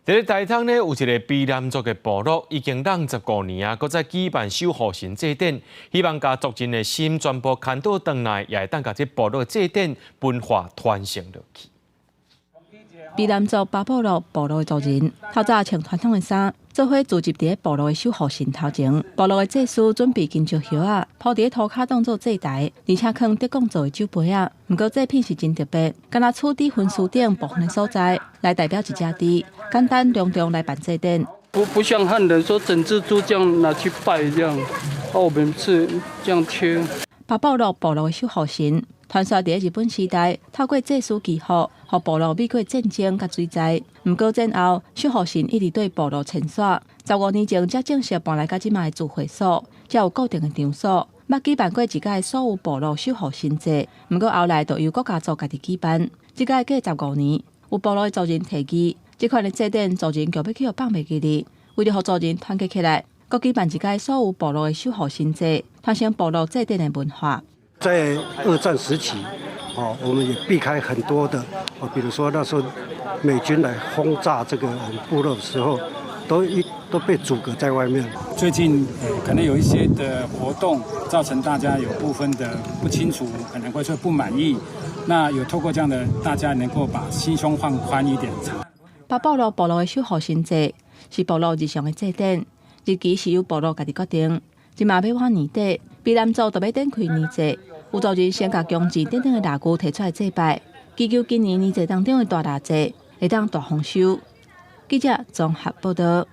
佇咧台東呢，有一个卑南族的部落，已經65年啊，閣再舉辦守護神祭典，希望共族人的心全部牽倒轉來，也會當共這部落祭典文化傳承落去。卑南族巴布洛部落的族人，透早穿傳統的衫，做伙聚集佇咧部落的守護神頭前。部落的祭司準備金石葉仔，鋪佇咧塗跤當做祭台，而且囥竹摃做的酒杯仔。毋過祭品是真特別，敢若處佇焚書頂部分的所在，來代表一隻豬，簡單隆重來辦祭典。不像漢人說整隻豬這樣拿去拜這樣，我們是這樣切。巴布洛部落的守護神，傳說佇咧日本時代，透過祭司祈福，予部落避過戰爭佮水災。毋過戰後，守護神一直對部落遷徙。15年前才正式搬來到這擺的聚會所，才有固定的場所。捌舉辦過一屆所有部落守護神祭，毋過後來就由各家族家己舉辦。這屆過十五年，有部落的族人提議，這款的祭典族人就欲去予放袂記哩。為著予族人團結起來，閣舉辦一屆所有部落的守護神祭，傳承部落祭典的文化。在二戰時期，哦，我們也避開很多的，哦，比如說那時候美軍來轟炸這個我們部落的時候，都被阻隔在外面。最近可能有一些的活動，造成大家有部分的不清楚，可能會說不滿意。那有透過這樣的，大家能夠把心胸放寬一點。巴布洛部落的守護神祭是部落日常的祭典，日期是由部落家己決定。這馬欲倚年底，卑南族就欲展開年祭，有族人先共恭糋等等的臘具提出來祭拜，祈求今年年祭當中的大臘祭會當大豐收。記者綜合報道。